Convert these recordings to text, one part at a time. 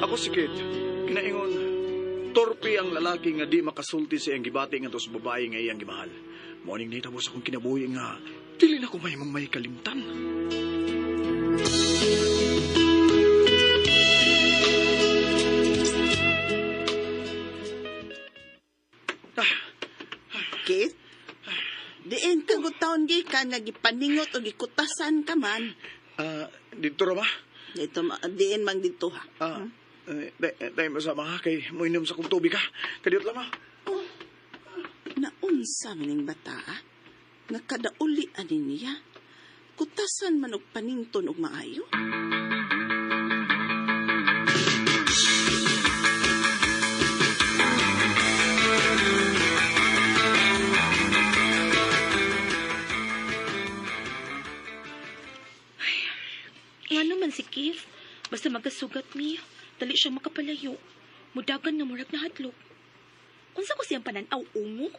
Ako si Kit. Kinaingon, torpe ang lalaki nga di makasulti sa iyang gibati nga sa babae nga iyang gimahal. Morning na sa akong kinabuhi nga dili na ko mahimong may kalimtan. Kit, diin ka gutaon gikan nga gipaningot o gikutasan ka man. Dito ra ba? Dito, diin mang dito ha. Dahil mo sa mga kay moinom sa kong tubig ha. Kadiyot lang ha. Oh, naunsa maning bata ah? Nga kadauli ani niya. Kutasan man og panington og maayo. Nga naman si Keith, basta magkasugat mi, dali siya makapalayo. Mudagan nga murag nahadlok. Unsa ko siyang pananaw ungo?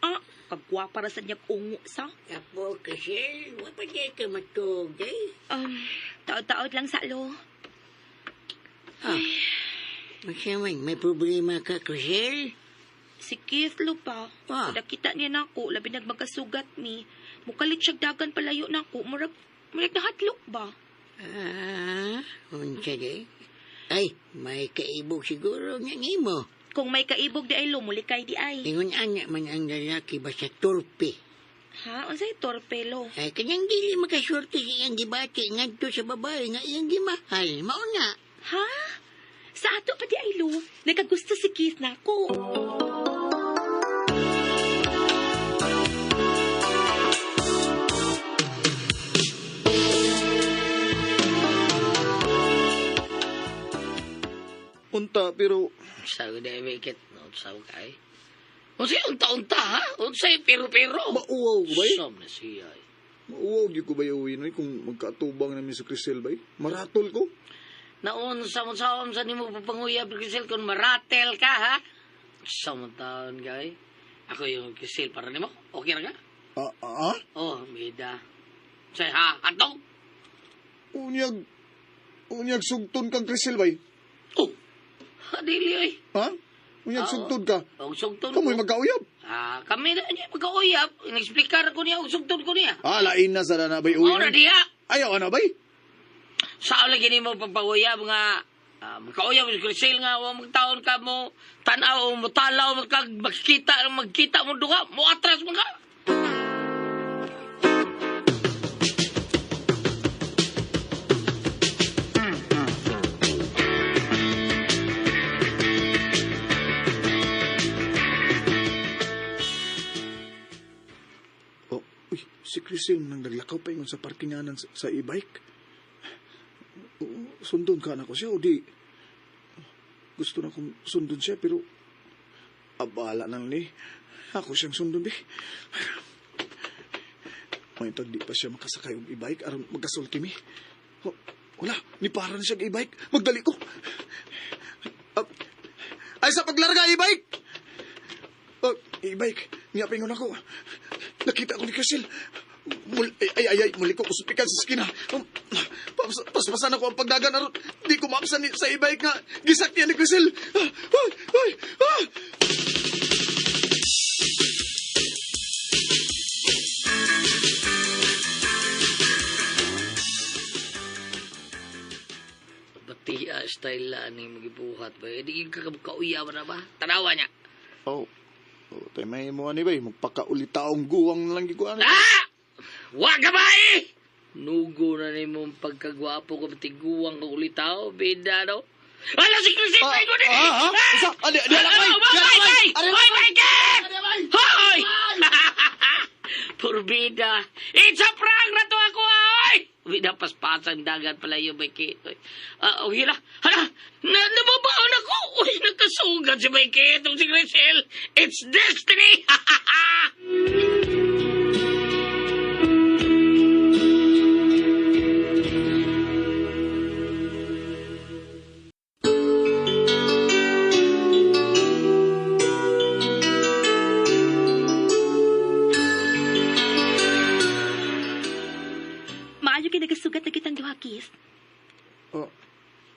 Ah, kagwapa ra sa niyag ungo sa. Apo, Krisel, wa pa di ka matug, eh. Taod-taod lang sa lo. Ah, unsa man, may problema ka, Krisel? Si Keith lo pa. Ah. Nakita niya nako, labi nagmagkasugat mi. Mukalit siya dagan palayo nako, murag nahadlok ba? Ah, unsa di? Ay, may kaibog siguro nga nimo. Kung may kaibog di ay lo, mulikay di ay. Ingon ana man ang lalaki basta torpe. Ha? Unsay torpelo? Ay, kanyang dili makasurti sa iyang gibati ngadto sa babae nga iyang gimahal. Mao na. Ha? Sa ato pa di ay lo, nagkagusto si Keith nako. Unta, pero Sabi na make it. No, sabi ka eh. Unsay unta-unta ha? Unsay pero-pero? mauwaw ko ba eh? Som na siya eh. Mauwaw gyud ko ba uwi noy kung magkaatubang namin sa Crisel ba eh? Maratol ko. Naunsa mo sa sa nimo papanguyab Crisel kung maratel ka ha? Sa mo taon kay. Ako yung Crisel para nimo. Okay ra ka? Ah, ah? Oh, mida. Say ha, atong. Unyag sugton kang Crisel bay. Oh. Ha, dili oy. Ha? Unyag Oo. sugton ka. Og sugton. Kamoy ko. magkauyab. Ah, kami na niya magkauyab. Inexplikar ko niya og sugton ko niya. Ah, lain na sa na bay uwi. Mao na diha. Ayaw ana bay. Sa lagi nimo pagpanguyab nga magkauyab si Crisel nga wa magtaon ka mo tan-aw o mutalaw mo kag magkita mo duha mo atras mo ka. Oh, uy, si Crisel nang naglakaw pa ingon sa parkinganan sa e-bike. Oo, sundon ka na ko siya o di gusto na kong sundon siya pero abala nang ni. Ako siyang sundon bi. May tag di pa siya makasakay og e-bike aron magkasulti mi. Oh, wala, ni para na siya og e-bike. Magdali ko. Ah, ay sa paglarga e-bike. Oh, e-bike. Niya pingon ako. Nakita ko ni Crisel. Ay, ay, ay, ay, muli ko kusupikan sa skina. Paspasan ako ang pagdagan aron di ko maapsan sa e-bike nga gisakyan ni Crisel. Ah, ay, ay, ah! Batia style la ni magibuhat ba. Eh, di ka kauyab na ba? Tanawa niya. Oh, oh tayo may mo ani bay, magpakaulitaong guwang na lang gikuan. Ah! Wa ka ba eh? Nugo na nimo ang pagkagwapo ko tiguang ka ulitaw bida no. Ala si Crisel Ah, ay ko ni. ah, ah, isa, di ala Ano, bay, di ala bay, bay, bay, bay, bay, Hoy! Purbida. It's a prank na to ako, ay! Bida paspasan dagat pala yung may kitoy. Ah, oh, hila. Hala, na, nababaon ako. Uy, Uy, nakasugat si Mikey itong si Grisel. It's destiny! Maayo kay nagasugat na kitang duha, Keith. Oh,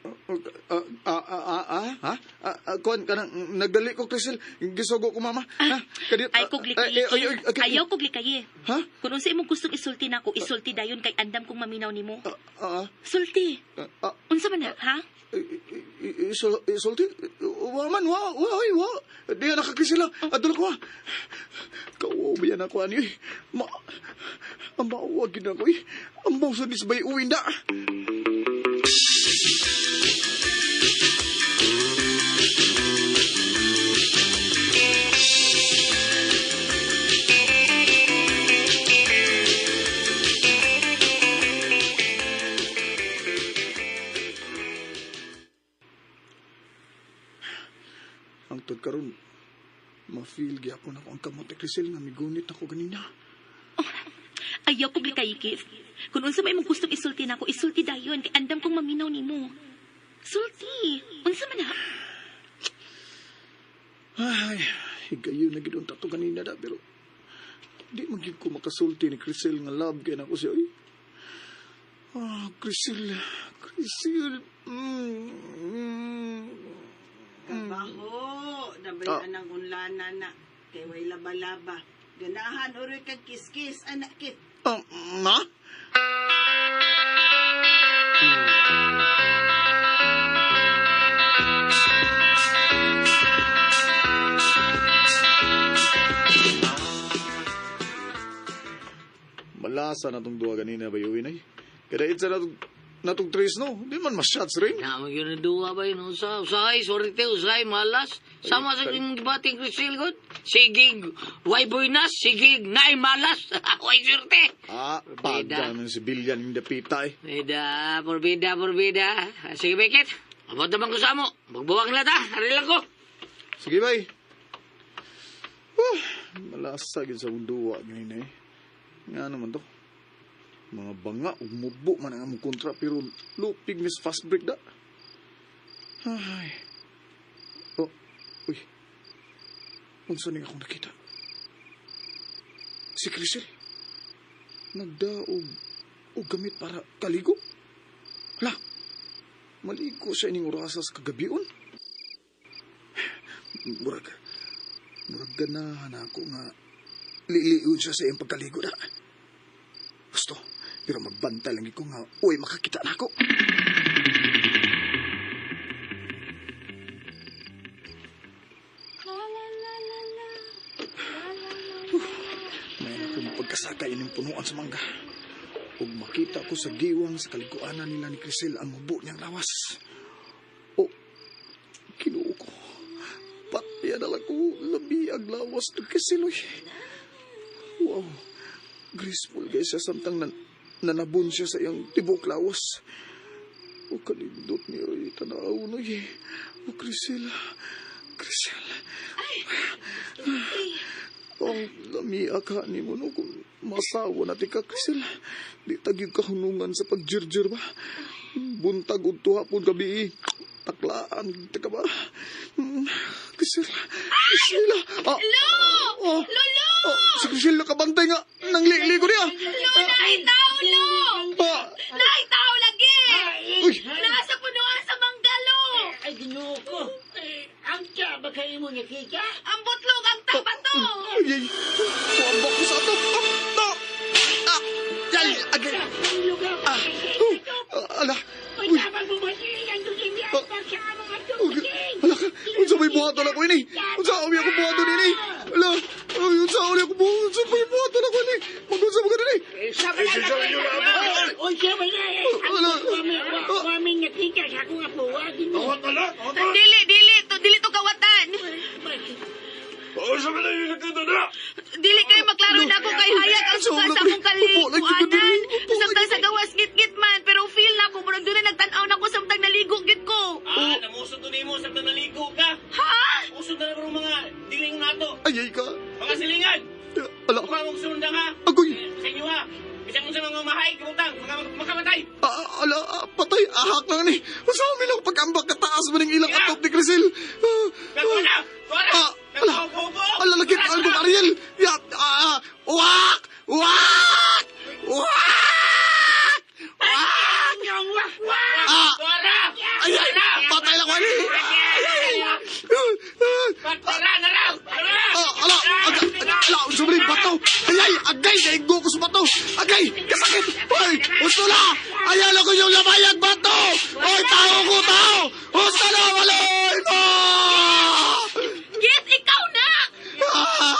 oh, ah, ah, ah, ah, ah, ha? Ah, ah, kuan, kanang, nagdali ko, Crisel. Gisugo ko, mama. Ha? Kadiyot, Ay kog ah, likaye. ay, ay, ay, ay, Ayaw kog likaye. Ha? Kung unsa imong gustong isulti nako, isulti dayon kay andam kong maminaw nimo. Ah, ah, Sulti. ah, ah, Unsa man na, ha? Isulti? Wa man, wa, wa, ay, wa. Di na ka, Crisel, ah. Adol ko, ah. Kawaw ba yan ako, ani, eh. Ma, ang mauwag yun ako, eh. Ang bawsa ni sabay uwi na. Ang tod karon, ma-feel gyapon ako ang kamot ni Crisel nga migunit ako ganina. Ayaw kog likaye, Keith. Kung unsa may imong gustong isulti nako, isulti dayon kay andam kong maminaw nimo. Sulti. Unsa man na? Ay, higayon na gid unta to ganina da pero di man gyud ko makasulti ni Crisel nga love kay nako siya. Ay. Ah, Crisel, Crisel. Mm. Kabaho, nabayan ang unlana na. Kay way laba-laba. Ganahan uroy kag kiskis, anak kit. Ah, ma? Malasa na tong duha ganina ba yun ay? Kada itsa na tong natong tres no, di man ma-shots rin. Na, yun ang duha ba yun? Usa, usahay, sorte, usahay, malas. Sama sa imong gibating Grisel, god. Sigig, way boynas, sigig, naay malas. Way sorte. Ah, Bida. pagka ng sibilyan yung dapita eh. Bida, porbida, porbida. Sige, Bekit. Abot naman ko sa amo. Magbuwang na ta. Ari lang ko. Sige, bay. Malasa gyud sa akong duwa ganina eh. Nga naman to. Mga banga, umubo man ang among kontra pero lupig miss fast break da. Ay. Oh, uy. Unsa ning akong nakita? Si Crisel. Nagdaog og gamit para kaligo. Hala. Maligo siya ining orasas kagabion. Murag, murag ganahan ako nga liliun siya sa iyang pagkaligo na. Gusto, pero magbantay lang ko nga, uy, makakita na ako. May akong pagkasakay ining punuan sa mangga. Ug makita ko sa giwang sa kaliguanan nila ni Crisel ang mubo niyang lawas. O, Ginoo ko. Patya na lang ko labi ang lawas ni Crisel. Uy. Wow. Graceful guys siya samtang nanabon siya sa iyang tibok lawas. O kanindot niya oy tanaw noy. O Crisel. Crisel. Ang lami ka ni mo no kung masawa na ti ka Crisel. Di tagyog kahunungan sa pagjirjir ba. Buntag ug tuhapon gabi. Taklaan ta ka ba? Crisel. Crisel. Ah, Lo! Oh, Lolo! oh, si Crisel nakabantay nga. Nanglili ko niya. Lo, naitaw, lo! Ah, Naitaw lagi! uy, Nasa punuan sa manggalo! Ay, ginoo ko. Eh, ang tsa ba kayo mo nakita? Ang butlog ang tapato! Ay, ay. Tuambak ko sa ato. Ah, ah, ah, ay, agay. Ah, oh, ah, ala. Uy, Uy, tabang mo ba siya? Ang dusing niya, Ah. sa among oh, ala ka. Unsa may buhaton ako ini? Unsa umi ako buhaton ini? Ala, ay, unsa umi ako buhaton? Unsa may buhaton ako ini? Magunsa mo ka ini? Sabi na Uy, sabi na eh. Ala. Ang nakita sa akong apo. Ginoo. Dili, dili! To, dili to kawatan! Dili kayo maklaro na ako kay hayag ang suka sa akong kaliguanan. Samtang sa gawas ngit-ngit man, pero feel na ako, murag doon na nagtan-aw na ako samtang naligo gid ko. Ah, namusod to nimo sa naligo. ka. Ha? Usod na naman mga diling nato. Ay, ay ka. Mga silingan. Ala, Kuha mong sundang ha. agoy. Sa inyo ha. Bisan mo sa mga mahay, kabutang, mga makamatay. Ah, ala, patay, ahak lang ni. Sa amin ako pagkambak kataas man ang ilang atop ni Crisel. Ah, Kuha na! Kuha na! Ah, ala, ala, lagi ka album Ariel. Ya, ah, wak, wak, wak, wak. Ah, ay, ay, patay lang ko ani. Ay, ay, ah, Tara na lang! Ah, ala, aga, ala, sobri bato. Ay, ay, agay, naigo ko sa bato. Agay, kasakit. Hoy, gusto na. Ay, ala ko yung labayag bato. Hoy, tao ko, tao. Gusto na, waloy mo. Keith, ikaw na! Ah!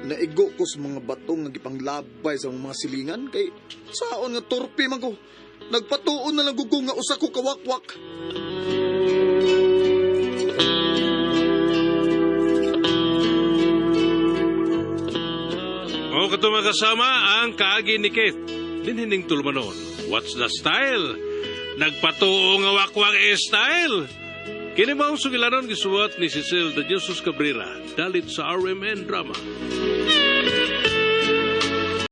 Naigo ko sa mga batong nga gipanglabay sa mga silingan kay saon nga torpe man ko. Nagpatuon na lang gugong nga usa ko kawakwak. O kato mga kasama ang kaagi ni Keith. Dinhining tulumanon. What's the style? Nagpatuo nga wakwak e style. Kini maong sugilanon gisuwat ni Cecil de Jesus Cabrera dalit sa RMN Drama.